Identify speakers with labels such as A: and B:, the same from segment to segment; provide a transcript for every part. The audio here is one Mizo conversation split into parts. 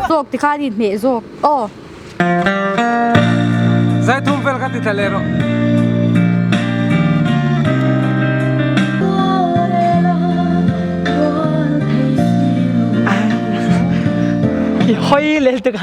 A: Zawk tikhan i hmeh zawk aw.
B: Zaithum vel kha ti thla leh rawh.
C: I hoi lel tuk a.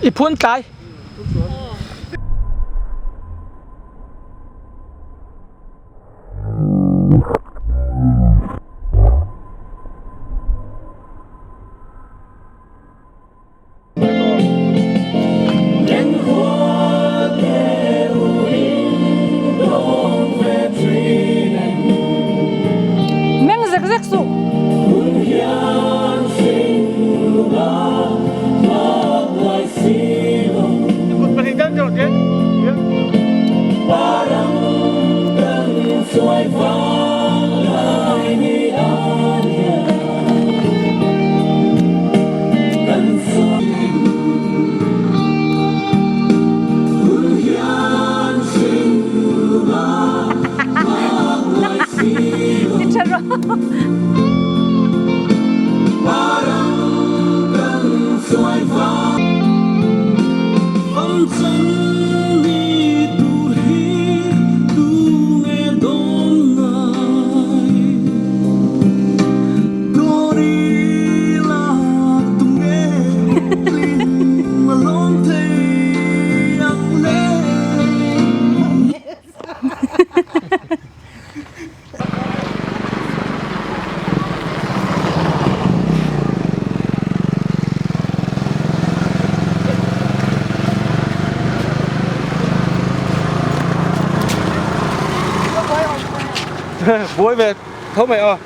C: I phun tlai.
A: Meng zek zek suh.
B: Buai ve tho mai aw.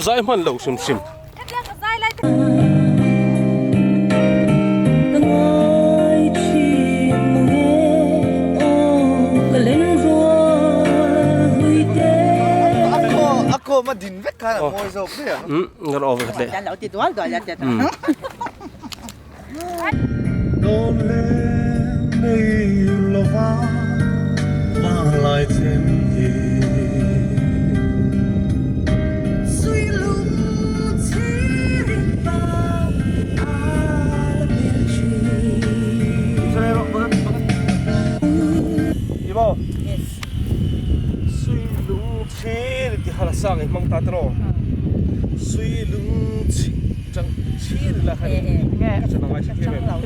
B: Zai hman lo hrim hrim.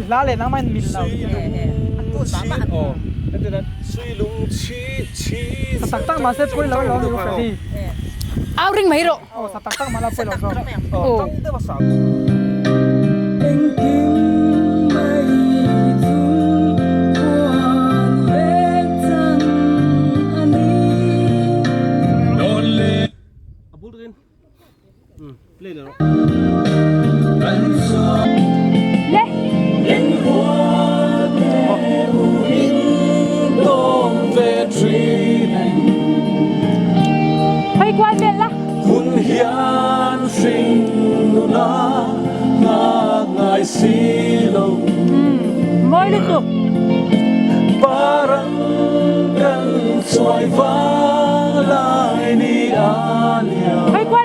C: Hla le nangmah in mil lo. Sa tak tak mah se poi lo lo ni Freddy.
A: Au ring mai rawh.
C: Oh sa tak tak mah la poi lo zawk.
A: Oh. Le. Hei kual vel la. Mawi lutuk. Hei kual.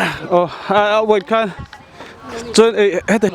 B: Aw a weight khan chuan ei heti.